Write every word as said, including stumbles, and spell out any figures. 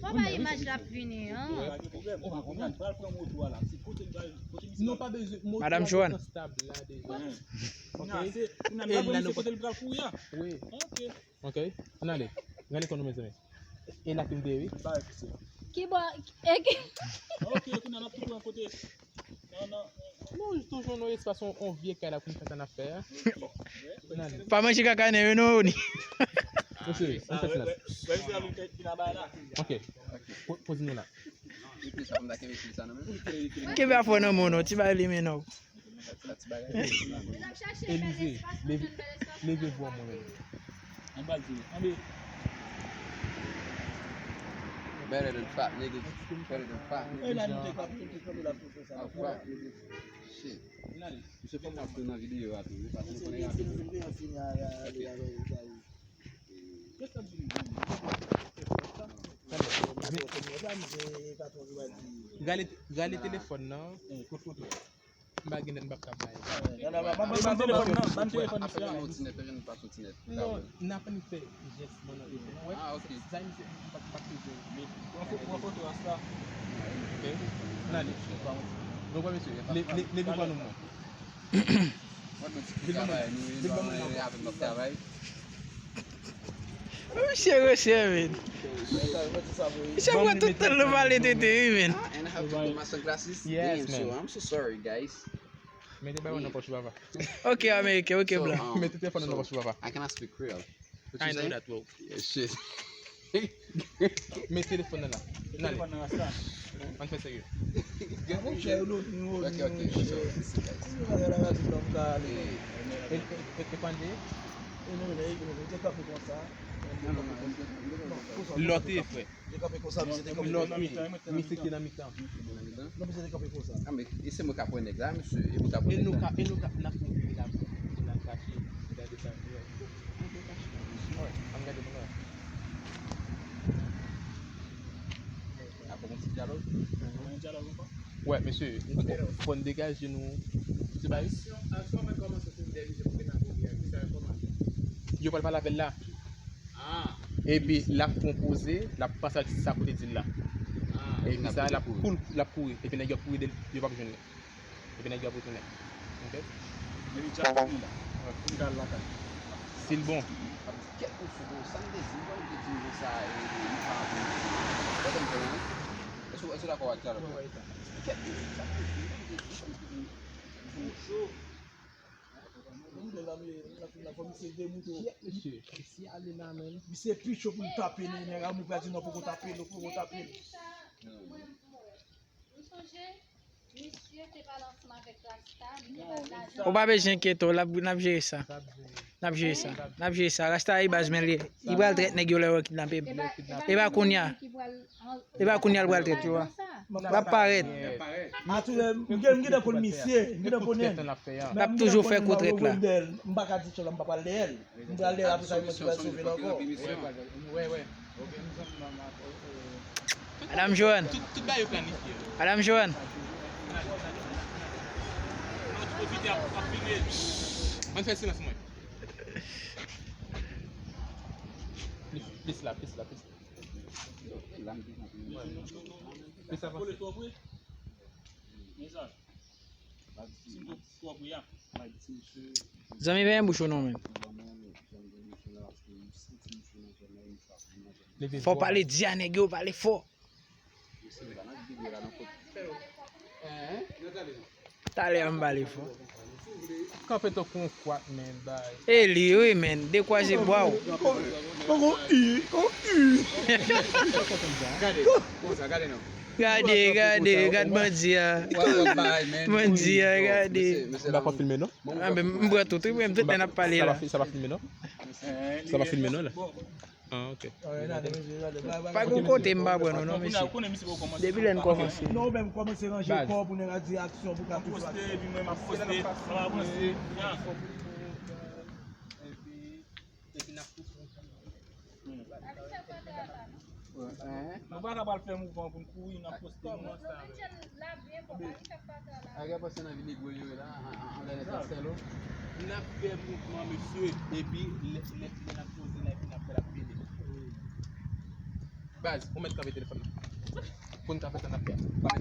Fò bay imaj la ap vini an. Non, pa bezwen. Madanm Joanne. Wi. Ok. Ann ale. Gade kò nou, mezanmi. E la ki m te ye, wi. Ki bò? E ki. Non, nou toujou nan espas yon, yon vye kay la pou n fè sa n ap fè a. Pa manje kaka nan yo non, Oni. Mesye, ann fè silans. Ok. Po- Poze nou la. Kenbe afè w nan men w non, ti bagay li men non. Elize, leve, leve vwa mwen menm. Better than fat niggas. Better than fat niggas. Shit. Misye fè m ap nan videyo a tou, wi, paske m konnen rapid. Rale, rale telefòn nan. M pa gen nèt, m p ap ka bay. Ban m telefòn nan, ban m telefòn nan. Apre yon ti nèt, peryòd nou pa soti nèt. Non, n ap annik fè jès mwen nan telefòn. Ou wè? Ah, ok. Sa misye, m p ap, m p ap bezwen. Pran fo-, pran foto a sa. Ok. N ale. Donk, wè, mesye, le, le, leve vwa nou mwen. Wè, nou ti travay, nou, nou, nou, nou, nou, nou travay. Misye rese, men. Misye pran tout tan l nan pale tete, wi, men. And I have to put my sunglasses. Damn, so I'm so sorry, guys. Mete bay nan pòch papa. Ok, ameriken, ok, blan. Mete telefòn nan pòch papa. I cannot speak Creole. What I you know say? That, bro. Yeah, shit. Met telefòn nan la. N ale. Ann fè serye. Ok, ok, so, listen, guys. E, e, e, e pande? Lòt e frè. Lòt wi. Misye ki nan mitan. Ah, men e se mwen k ap wè nèg la, mesye. E mwen k ap wè nèg la. E nou ka, e nou ka, n ap pran figi la pou n al kache, pou n gade sa. Ann gade pou nou wè. Apre yon ti dyalòg. Wè, mesye, fò n degaje nou. Ti bay. Yo pral pale avè l la. Epi l ap pran poze, l ap pase ak sa pou te di l la. Epi sa, l ap koul, l ap kouri. Epi nèg yo ap kouri de l, yo p ap jwenn li. Epi nèg yo ap retounen. Ok? Depi dja fini la. Pou n ka al lakay. Si l bon. Kèk yon sou bon, sa m te di, m pa te di nou sa, e, e, nou pa antre. Wè sa m fè la? Èske, èske w dakò ak sa la? Kèk yon, sa m te di, m pa te di, m pa te di. Bonjou. Misye, si ale la menm. Misye pi cho pou l tape nèg la, mwen pral di non poko tape l, poko tape l. Ou sonje, misye te pale ansanm avèk Rasta, li te Ou pa bezwen enkyete w, l ap, n ap jere sa. N ap jere sa. N ap jere sa. Rasta e baz men li. Li pral trèt nèg yo lè yo kidnape m. E pa kounye a. E pa kounye a l pral trèt yo a. L ap parèt. Atouye, m gen, m gentan konn misye, m gentan konnen. L ap toujou fè kou trèt la. M pa ka di tchòl la, m pa pral dèyè l. M pral dèyè l apre sa, mwen ki pral sove l ankò. Madanm Joanne. Madanm Joanne. Ann fè silans mwen. Plis, plis la, plis la, plis la. Plis avanse. Zanmi, benyen bouch ou non, men. Fò w pale di a nèg yo, pale fò. Talè a m pale fò. Kanpe tankou yon kwak, men bay. E li, wi, men. Dekwaze bwa w. Poko i, o i. Gade, konsa, gade non. Gade, gade, gad bandi a. Bandi a, gade. M pa filme non. Ah, ben, m pran tout, wi, m tout lè n ap pale la. Sa pa filme non. Sa pa filme non la. Ah, ok. Pa gon kote m pa pran nou non, mesye. Depi lè n kòmanse. Non, ou menm kòmanse ranje kò w pou nèg la di aksyon pou ka toujou aksyon. Nou pa ka pral fè mouvman pou n kouri, n ap poste nou. Agè panse nan vi negwo yo ye la, anlè nèt la sèl ou. N ap fè mouvman, mesye, epi lè, lè, lè n ap poze la, epi n ap fè l ap vini. Baz, ou mèt kanpe telefòn nan. Pou n ka fè sa n ap fè a.